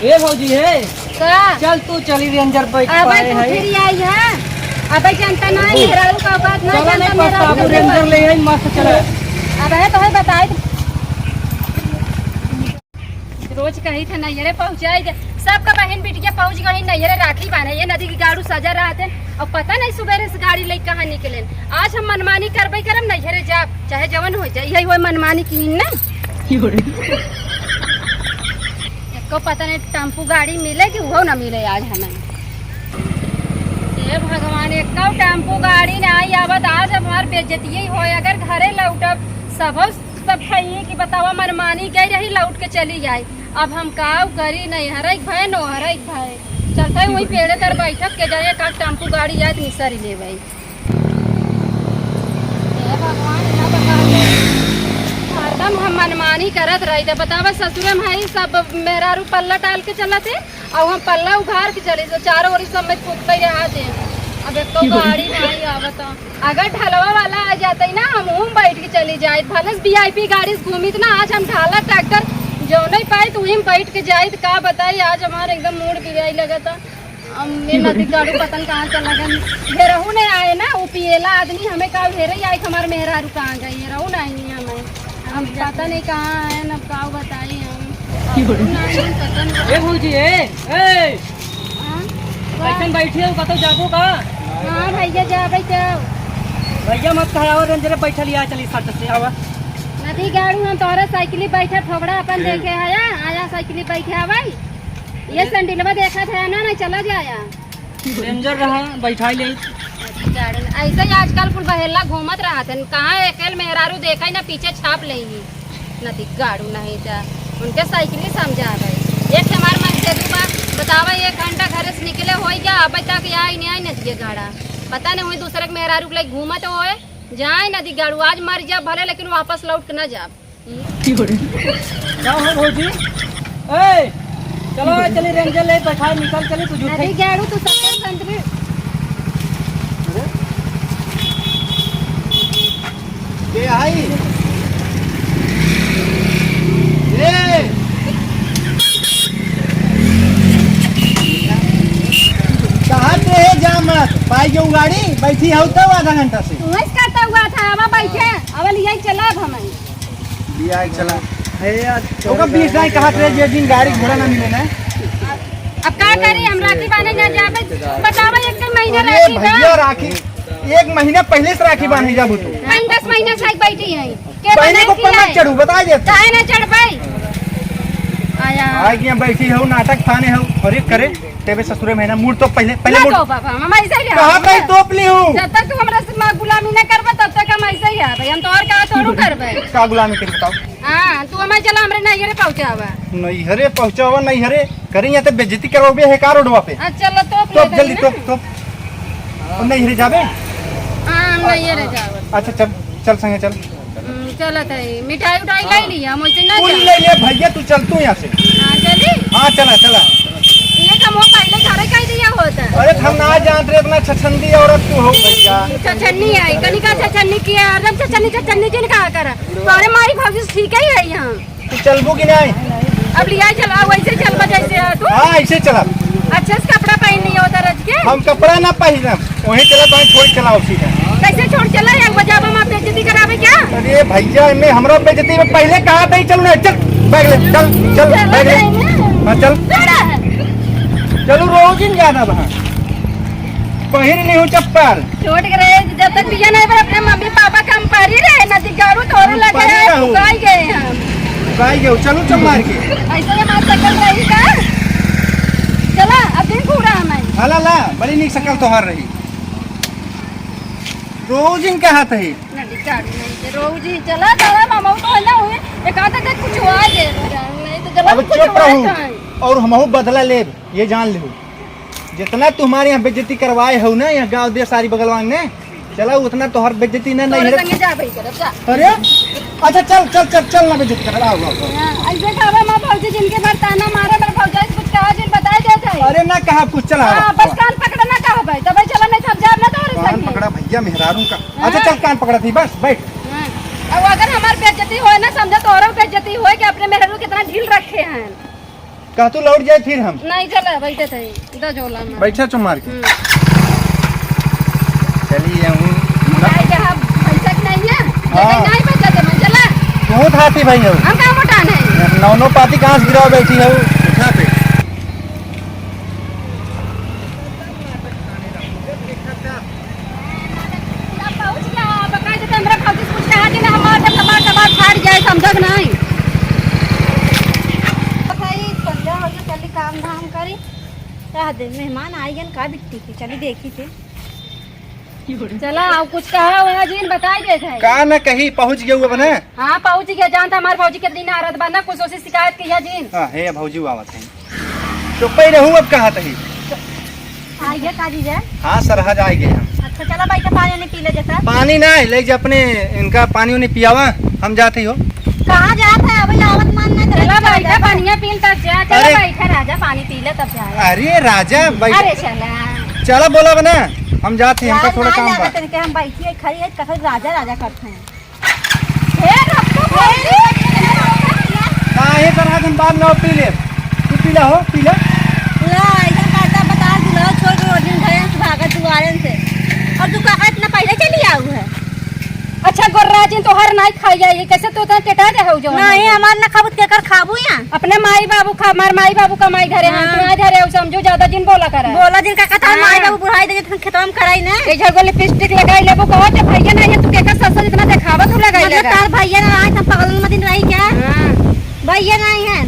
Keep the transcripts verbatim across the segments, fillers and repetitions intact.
ए भौजी, ए। का? चल तू, चली रेंजर बैठ अबे पाए तू है। फिर आई है। अबे जनता ना, मेहरारू का बात ना चला, जनता, नहीं मेहरारू पछताबू, का रेंजर बात। ले आई, मस्त चला। अब है तो है बताई। रोज कही थे नैहरे पहुँचाई दे, सबका बहन बिटिया पहुँच गई नैहरे राखी बांधे। ये नदी की गाड़ू सजा रहत है, और पता नहीं सुबेरे से गाड़ी लेके कहाँ निकले। आज हम मनमानी करबे करब, नैहरे जाब, चाहे जवन हो जाए, यही होए मनमानी की ना। एको पता नहीं टेम्पू गाड़ी मिले कि उहो ना मिले आज हमें। हे भगवान, एको टेम्पू गाड़ी ना आई आवत, आज हमार बेइज्जती ही होए। अगर घरे लौटब, सबो सब कहिए कि बतावा, मनमानी गई रही, लौट के चली आई। अब हम काव करी, नैहरे के भय, नोहरे के भय। चलते वही पेड़े तर बैठब के जाए, का टेम्पू गाड़ी आए तो निसर ले भाई। हे भगवान, ना बता दे। हरदम हम मनमानी करत रही थे। बतावा, ससुरे में है सब मेहरारू पल्ला टाल के चलत है, और हम पल्ला उघार के चली, तो चारों ओर सब में कूद के रहा थे। अब एक तो गाड़ी नहीं आवत। अगर ढलवा वाला आ जाते ना, हम हूँ बैठ के चली जाए, भले वीआईपी गाड़ी से घूमित ना। आज हम ढाला ट्रैक्टर जौने पाए तो वहीं बैठ के जाए। का बताई, आज हमारे एकदम मूड बिगड़ाई लगा था। हम ये नदी गाड़ू पतन कहाँ चला गए, हेरहू नहीं आए ना, वो पिएला आदमी, हमें का हेरे आई कि हमारे मेहरारू कहाँ गई, हेरहू नहीं हमें, हम पता नहीं कहाँ आए ना, का बताई हम। ए भौजी, ए, ए। हाँ? कैसन बैठी हो, कतौ जाबो का? हाँ भैया, जाबे तो। भैया मत खड़ा हो, रेंजरे बैठल, यहाँ चली सट से, आवा। नदी गाड़ू हम तोहरे साइकिल बैठे, फोगड़ा अपन देखे है, आया साइकिल बैठे आवे। ये सैंडलवा देखत है ना, नहीं चला जाया। रेंजर रहा, बैठाई ले। ऐसे ही आजकल कुल बहेला घूमत रहत हैं, कहाँ अकेल मेहरारू देखा ही ना, पीछे छाप ले ही। नदी गाड़ू नहीं जा, उनके साइकिल ही समझा गए। एक हमार मन से दू बार बतावा, एक घंटा घर से निकले होई क्या, अब तक आई नहीं आई नदी गाड़ा। पता नहीं हुई दूसरे के मेहरारू के लिए घूमत होए, जाए नदी गाड़ू, आज मर जा भले, लेकिन वापस लौट के ना जा। का हो भौजी? ए, चलो, चली रेंजर ले, बैठा, निकल चली, तू झूठे। अरे गाड़ू, तू सब संतरी। के आई? ए! कहाँ से है जामत? पाई के उगाड़ी, बैठी हौ तब आधा घंटा से। वैसे करता हुआ था, अब बैठे, अब ले चला अब हमें। बियाह चला। हे यार, ओकर बीस दाई कहत रहे, जे दिन गाड़ी घोड़ा ना मिले ना। अब का करी, हम राखी बांधे ना जाबे, बतावा, एक महीना अरे राखी बा। भैया, राखी एक महीना पहिले से राखी बांधे जाबू तू। हम दस महीना से बैठी हैं। के बहनी बनाई को पन्ना खिलाई? चढ़ू, बता दे। काहे ना चढ़ पाई? आया। आइ के यहाँ बैठी हौ, नाटक थाने हौ, और एक करे। तेरे ससुरे में ना, मूड़ तो पहिले, पहिले ना मूड़। तो बाबा, हम ऐसे ही कहाँ हैं। कहीं तोप ली हूँ? जब तक तू हमरा से माँ गुलामी ना करबे, तब तक हम ऐसे ही हैं भाई। हम तो और का थोड़ू करबे। का गुलामी करी बताओ? हाँ, तू हमें चला हमरे नैहरे पहुँचावा। नैहरे पहुँचावा, नैहरे करी, यहाँ ते बेइज्जती करवाबे है का रोडवा पे? हाँ, चलो तोप तोप ले जल्दी, ना। तोप, तोप। और नैहरे जाबे? हाँ, हम नैहरे जाबे। अच्छा, चल, चल संगे चल। हम्म, चलत है। मिठाई उठाई ले ली, हम वैसे ना कुल जाए। ले ले भैया, तू चल तू यहाँ से। हाँ, चली? हाँ, चला, चला। ये काम वो पहले घरे कह दिया होता। अरे, हम ना जानत रहे, इतना छछंदी औरत तू हो भैया। छछन्नी है, कनिका छछन्नी की है, हरदम छछन्नी, छछन्नी किन कहा कर। तोरे माई भौजी ठीक ही है यहाँ। तू चलबू कि नहीं? अब लिया चला, वैसे चलबा जैसे है तू। हाँ, ऐसे चला। अच्छे से कपड़ा पहन लिया होता रज के। हम कपड़ा ना पहिरब, वहीं चला, वहीं छोड़ चलाओ सीधा। कैसे छोड़ चला? एक बजाबा में बेइज्जती करावे क्या? अरे भैया, इनमें हमरा बेइज्जती में पहले कहा था ही चलू ना, चल बैग ले, चल, चल चल बैग ले। जाएंगे। हाँ, चल। चला। चलू, रोज ही जाना वहाँ। पहिर ली हूँ चप्पल। छोट के रहे, जब तक बिया नहीं बा, अपने मम्मी पापा के हम परी रहे, नदी गाड़ू तोरे हम लगे परी रहे, रहू। फुकाई गए हम। फुकाई गए, चलू चल मार के। ऐसे ही हमार शकल रही का? चला, अब दिन पूरा हमें। हाला ला, बड़ी नीक शकल तोहार रही। रोज इनका हाथ है। नदी गाड़ू नहीं, रोज ही चला, चला, मामा तो है ना हुए, एक आधा तक कुछ हुआ जे, नहीं तो चला अब कुछ चुप हुआ रहू। जाए। और हमहू बदला लेब, ये जान लेहू। जितना तुम्हारे यहाँ बेइज्जती करवाए हो ना, यहाँ गाँव दे सारी बगलवान ने, चला उतना तोहर बेइज्जती ना, नहीं तोरे है। संगे जा भाई, चला, जा। अरे, अच्छा, चल, चल, चल, चल ना बेइज्जती कर, आओ, आओ, आओ। हाँ, ऐसे कहबे माँ भौजी जिनके बार ताना मारे, मेरे भौजाई से कुछ कहा जिन बताए दे जाए। अरे ना कहा कुछ, चला, हाँ, आओ, बस आओ। कान पकड़े ना कहबे, तबे चला नहीं तो हम जाब ना तोरे कान संगे। पकड़ा भैया मेहरारू का। हाँ। अच्छा, चल कान पकड़ा थी, बस बैठ। हाँ। अब अगर हमार बेइज्जती होए ना समझे, तो औरों बेइज्जती होए कि अपने मेहरारू कितना ढील रखे हैं। कहा तू लौट जाए फिर हम। नहीं चला, बैठे थे, इधर झोला में। बैठा चुमार के। हम्म। चलिए, हम नहीं, जहाँ पैसा की नहीं है, हाँ। नहीं पैसा दे, मैं चला। तू था थी भाई हो। हम कहाँ मोटा नहीं। नौ नौ पाती कहाँ से गिराओ बैठी हो? उठा पे। पूरा पहुँच गया, अब कह देते हमरा भौजी से पूछ के हाथ ही ना हमार, जब हमार कबाब फाड़ जाए, समझक नहीं। भाई, संध्या हो गई, चली काम धाम करी। रह दे, मेहमान आई गन का बिट्टी की, चली देखी थे। चला, अब कुछ कहा हुआ जिन बताई देत है। का न कही, पहुँच गए हुए बने। हाँ, पहुँच गया, जानता हमार भौजी के दिन आरत बा ना, कुछ ओसे शिकायत किया जिन। हाँ, हे भौजी आवत है। चुप्पे रहू, अब कहा तही। आइए, का जीजा? हाँ, सरहज आ गए हम। अच्छा, चला बैठा, पानी नहीं पी ले जैसा। पानी ना, ले जा अपने, इनका पानी उनी पियावा, हम जाते हो। कहाँ जात है? अभी आवत मान ना करे, चला चला बैठा, जा। पानिया पी ले तब जा, चला अरे। बैठा राजा, पानी पी ले तब जा। अरे राजा, बैठ। अरे चला। चला बोला बना, हम जाते हैं, हमका राज थोड़ा ना काम बा। जाना, तेरे के हम बैठी है, खड़ी है, कसर राजा राजा करते हैं। हे रखो भौजी। काहे कर हाथ हम बाद में पी ले। तू पी ले हो, पी ले। ला, इधर काटा बता दूल्हा छोड़ के रोटी में घरे से भागत दुआरे से। और तू काका इतना पहले चली आऊ है? अच्छा गोर्रा जी, तोहर नाई खाई जाई, कैसे तू इतना टेटा दे हो जो? नहीं, हमार ना खाबू, तेकर खाबू या? अपने माई बाबू खा, हमार माई बाबू कमाई घरे हैं, हाँ। तू आ घरे हो, समझो, ज्यादा जिन बोला करा। बोला जिन का कथा, हाँ। माई बाबू बुढ़ाई दे, जब खेतवा में कराई ना। ए झगो लिपस्टिक लगाई लेबू, कहो ते भैया नहीं है, तू केकर सस जितना देखावा तू लगाई मतलब लगा। तार भैया ना आए, हम पगल में दिन रही क्या? हाँ। भैया नहीं है।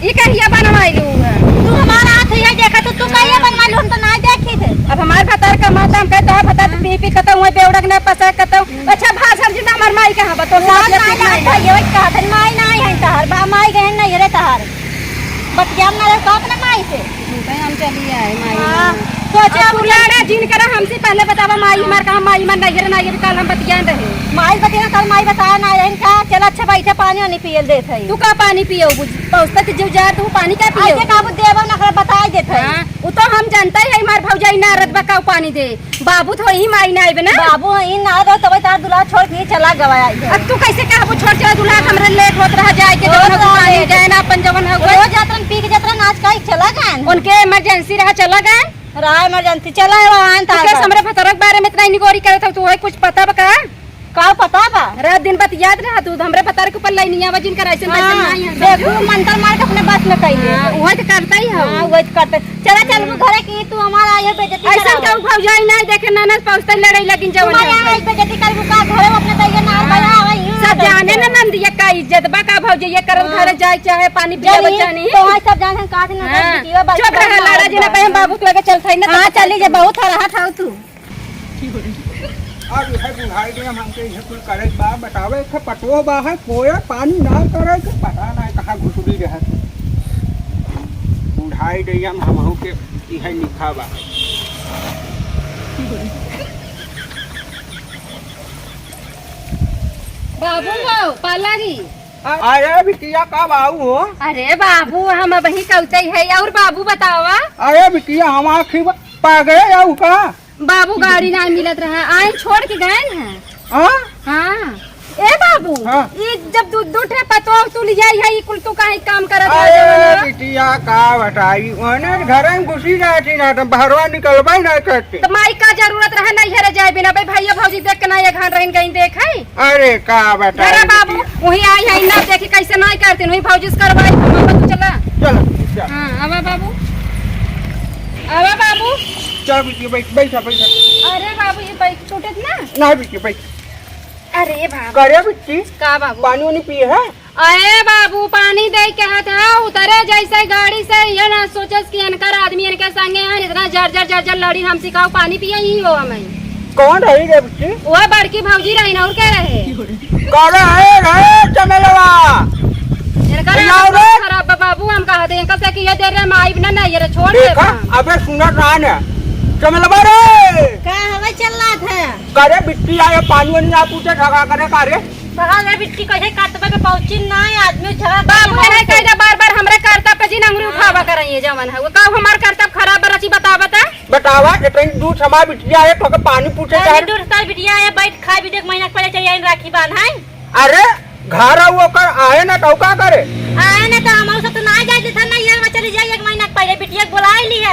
ई कहिया बनवाई लू है? तू हमारा हाथ है, देखा तो तू कहिया हाँ। बनवाई लू, हम तो ना देखी थे। अब हमार भतार का माता हम कहता है, भतार हाँ। पी पी कतौ हुए, बेवड़क ना पसा कतौ। अच्छा, भाषण जी ना हमार माई कहाँ बा? तो लाज बात ना नहीं लगा, है। ये वही कहा था, माई ना आई है तहार, बा माई गहन नहीं रे तहार। बतियाम ना रहे, बाप ना माई से। झूठे हम चली आए, माई हाँ, ना। सोचे अब अब तू लड़ा जिन करा हमसे पहले बतावा, माई हमार कहाँ, माई हमार नैहर, नैहर काल हम बतियान रहे। माई बतिया कल माई बताया ना रहे का, चल अच्छा बैठा पानी वानी पियल देत है। तू का पानी पियो? बुझ, पहुँचता तो जो जा, तू पानी का पियो? आइए काबू देबो ना करे, बताई देत है। हाँ, वो तो हम जानता ही है, हमार भौजाई ना रत बा का पानी दे। बाबू तो ही माई ना आइबे ना। बाबू ही ना रहो तबे तार दुल्हा छोड़ के चला गवा आई है। अब तू कैसे कहबू छोड़ चला दुल्हा, हमरे लेट होत रहा जाए के, रोज जवन हो रहा पानी है। जाए ना अपन जवन हो गए। रोज जात रहन पी के जात रहन, आज काहे चला गए? उनके इमरजेंसी रहा, चला गए। रहा इमरजेंसी, चला है वहाँ तू तार कैसे पर। हमरे भतरक बारे में इतना निगोरी करत हो, तू है कुछ पता बा का? का पता बा? रात दिन बतियात रहा तू, हमरे भतार के ऊपर लाइनिया बा, जिनकर ऐसे हाँ, वैसे नाई है, देखू, समझू? मंतर मार के अपने बस में कइले। हाँ, उहे तो करता ही हो। हाँ, उहे तो करते। चला, चल, हम्म। घरे की तू हमारा ये बेइज्जती ऐसन करावा। कहू भौजाई नाई देखे, ननद पौसते लड़े लगिन जवन तुम्हारे है। यहाँ एक बेइज्जती करबू का? घरे में अपने दैया नार हाँ। बना आवे, यूं सब ना जाने करते। ना नंदिया का इज्जत बा का भौजी, ये करल हाँ। घरे जाए चाहे पानी पिए जानी, बचानी। तो आज सब जाने का दिन हाँ। बिटिया बा चुप रहा, लड़ा जी ना, बाबू तो लगे चल थाई ना, हाँ, तो चली जा, बहुत हरा हट हो तू। अब इहे बुढ़ाई के हमके इहे कुल करे के बा, बतावे, एक ठे पटोह बा है, कोया पानी ना करे के, पता ना कहाँ घुसुरी रहे। बुढ़ाई डैया में हमहू के इहे लिखा बा। बाबू हो, पालागी। अरे बिटिया, कब आऊ हो? अरे बाबू, हम अबही कौतई है, और बाबू बतावा। अरे बिटिया, हम आखिर पा गए आऊ का? बाबू गाड़ी ना मिलत रहा, आइन छोड़ के गए हैं। हाँ? हाँ। ए बाबू, हाँ। ई जब दू, दू ठे पतोह तू लियाई है, ई कुल तू काहे काम करत है अरे जवन है? बिटिया, का बताई, ओने घर में घुसी जाती ना, तो बहरवा निकलबे ना करते। तो माई का जरूरत रहे नैहरे जाए बिना, भाई भैया भौजी देख के ना ये घान रहिन कहीं देख है। अरे का बताई घरे बाबू, बिटिया। वही आई है ना, देखी कैसे ना करते, वही भौजी से करवाई, हम तू चला। चलो, चलो। हाँ, आवा बाबू, आवा बाबू। चल बिटिया, बैठ, बैठा, बैठा। अरे बाबू, ये बैठ टूटत ना। ना बिटिया, बैठ। अरे बाबू। करे बिट्टी? का बाबू? पानी उनी पिए है? अरे बाबू, पानी दे के हाथ है, उतरे जैसे गाड़ी से, ये ना सोचस कि इनकर आदमी इनके संगे हैं, इतना जर जर जर जर लड़ी, हम सिखाओ पानी पिए ही हो हमें। कौन रही रे बिट्टी? वो बड़की भौजी रही ना, और क्या रहे? करे है रे चमेलवा? इनका भैया ना रे। खराब बा बाबू, हम कहा थे इनका से कि ये दे रहे हम आइब ना, ना, ये रे छोड़ दे देखा, बा। अबे सुनत रहा ने। चमेलवा रे। का हवा चल रहा था? करे बिट्टी आए, पानी वानी ना पूछे, झगड़ा करे का रे? भगवान रे बिट्टी कैसे करतबे पे पहुंची ना आदमी झगड़ा बाबू करे। ये नहीं कह दे बार बार हमरे करतब पे जी ना अंगुरी हाँ। उठावा करइए जवन है। वो का हमार करतब खराब बा रची बतावा ता? बतावा, इतनी दूर समाज बिटिया है, तो के पानी पूछे अरे चाहे। दूर साल बिटिया है, बैठ खा भी देख महीना के पहले चली आई राखी बांध है। अरे घर है वो कर आए ना तो का करे? आए ना तो हम सब तो ना जाए देता ना ये बच्चा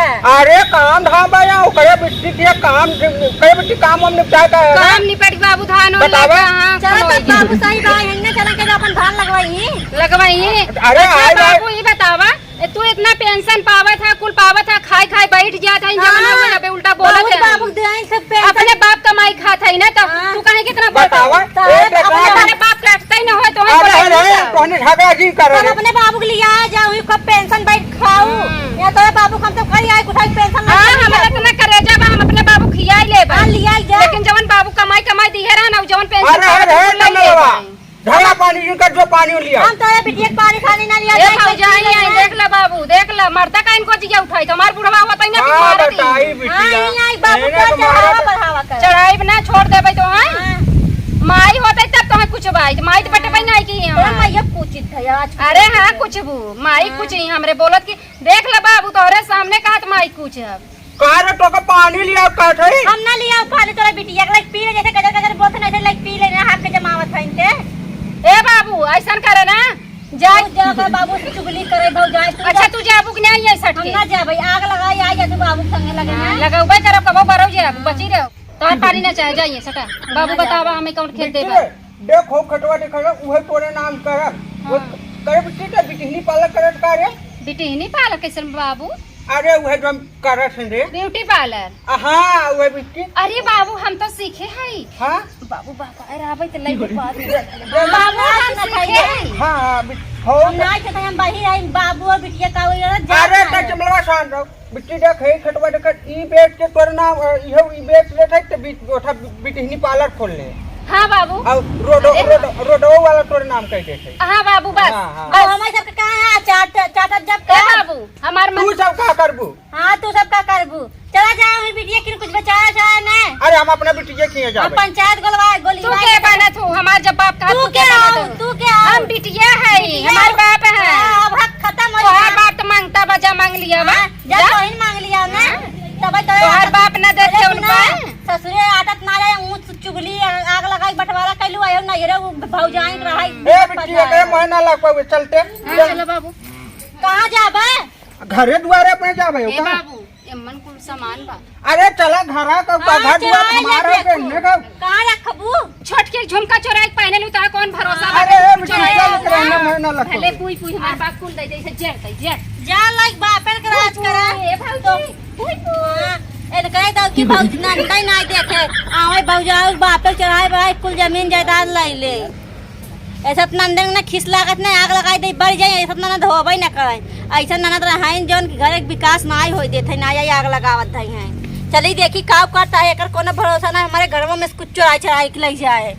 अरे काम धाम बा या ओकरे बिट्टी के काम, ओकरे बिट्टी काम हम निपटाए का है ना? काम निपट के बाबू धान वान बतावा। लगा, हाँ, चला कोनो तब बाबू सही बा, हिन्ने चला के अपन धान लगवाई। लगवाई। अरे अच्छा आई बाबू, ई बतावा, ए, तू इतना पेंशन पावत है, कुल पावत है, खाई खाई बैठ जात है, हाँ, जमाना में अबे उल्टा बोलत बहुत है। बाबू दे आई सब पेंशन। अपने बाप कमाई खात है ना, तो हाँ। तू काहे कितना बोलत है? बतावा, तो एक अपने काम। अपने बाप के अटकई न होय, तो हम अरे, बोलत अरे, नहीं। तोहने झगड़ा जी कर हम रहे। अपने बाबू के लिया जाओ, ही खूब पेंशन बैठ खाऊ। हम्म। या तो बाबू हम तो करी आई कुछ पेंशन हाँ, नहीं हमारा लिया। इतना करेजा बा, हम अपने बाबू खियाई लेबे। हाँ, लिया जा। लेकिन जवन बाबू कमाई, कमाई दिहे रहा ना, जवन पेंशन अरे, पावत अरे, है, अरे, कुल ले कमलवा। लेबे। धरा पानी, इनका जो पानी लिया। हम तो ये बिटिया के पानी खानी ना लिया, ए जाए भौजाई, खाई आई ना। देख ले बाबू, देख ले, मरता का इनको जिया उठाई, तो हमार बुढ़वा होता ही ना कि हाँ, मारत ही। बताई बिटिया। हाँ, आई, आई, बाबू एने का तो चढ़ावा मारत। बढ़ावा कर। चढ़ाई ना, छोड़ देबे तो, हैं? हाँ। माई होते तब तो कुछ बाई, माई तो बटबे नहीं की तोरा यहाँ। माई ये पूछित है आज। अरे हाँ, कुछ बू, माई हाँ। कुछ ही हमरे बोलत कि देख ले बाबू, तोहरे सामने कहत माई कुछ है। का रे, तोके पानी लियाव कहत हई? हम ना लियाव पानी, तोरा बिटिया के लाइक पी ले, जैसे गजर गजर बोलत है, ऐसे लाइक पी ले, ना हाथ के जमावत है इनके। ए बाबू, ऐसन करे ना, जा। तू जा कर बाबू से चुगली करे, भौजाई, तू अच्छा, जा। तू जाबू कि नहीं, ये सट हम के? ना जाबे, आग लगाई, आ जा तू बाबू के संगे लगे हाँ, ना। लगौबे करब, कबो बरौ जे, बची रहो। तोहर पानी ना चाहे, जाइए, सटा। बाबू ना बतावा, जाबे। हमें कौन खेत देबा? देखो, खटवा देखा ना, उहे तोरे नाम करब। वो हाँ। करे बिट्टी तो बिटिहनी पालक करत का रे? बिटिहनी पालक कैसन बाबू? अरे, उहे जो हम करत हन रे। ब्यूटी पार्लर? आ, हाँ, उहे बिट्टी। अरे बाबू, हम तो सीखे हई। हाँ? बाबू, बाबा, अरे, आबै त लइके बात। बाबू, हम सीखे हई। हाँ, हाँ, बिट-, हो हम ना। ना खेत, हम बाहिर आई, बाबू और बिटिया का हुई, अरे, अरे, जात तो है। चमलवा शांत रहो। बिट्टी देख, हे खटवा देख, ई बेच के तोर नाम, अ, इहो ई बेच लेत है, तो बिट-, ओठा बि-, बिटिहनी पार्लर खोल ले। हाँ बाबू। और रोडो, अरे। रोडो, रोडो वाला तोर नाम कह देत है। हाँ बाबू, बस। हाँ, हाँ। अब हमारे सबके कहाँ है? चाट, चाटत जब ए का? बाबू, हमार मन तू सब का करबू? हाँ, तू सब का करबू? चला जाओ, ही बिटिया की कुछ बचाया जाए ना। अरे, हम अपने बिटिया किए हम जाबे। पंचायत गोलवा, गोली तू के बनत हो? हमार जब बाप कहा तू तू के के बनत हो? तू के हो? हम बिटिया है, बिटिया हमार हो? बाप है। हाँ, अब हक खत्म हो तोहार गया। बाप तो मांगता बजा मांग लिया बा। हाँ, जा जा। तोहिन मांग लिया ना। हाँ। तब तो तोहार बाप ना देखे अरे उनका। सुना, ससुरे आदत ना रहे, ऊँच चुगली, आग लगाई, बंटवारा कैलू, आयो ना, ये रे, उ भौजाइन रहाई, ए, बिटिया के मैं ना लग पावे, चलते। हाँ, चलो बाबू। कहाँ जाबे? घरे दुआरे अपने जाबे, ए का? बाबू, एमन कुल सामान बा। अरे चला घरा का, का हाँ, घर दुआर चला, हमारा देखो। के ने का? कहाँ रखबू? छोटके झुमका चोराई के पहने लू, तोहरा कौन भरोसा बा? अरे, ए, बिटिया, चोराई चल, के? रहना, मैं ना लगता। भले पुई, पुई, हमार बाप कुल दे दे, इसे जेल दे, जेल। जा, लाइक बापे के राज करा। ए, भौजी, तो पुई, पुई। हाँ, ए, तो कह दो कि भौजी नंदई ना देखे, आवे भौजाऊ बापे चढ़ाए बा, कुल जमीन जायदाद लाई ले। ऐसा ननद ना खीस लागत ना, आग लगाई दे, बढ़ जाए, ऐसा ननद होबे ना करे। ऐसा ननद रहाइन जौन के घर एक विकास ना आई होई देत है, ना आई आग लगावत है। चली देखी का करता है, एकर कोनो भरोसा ना, हमारे घरवा में से कुछ चोराई चोराई के ले जाए।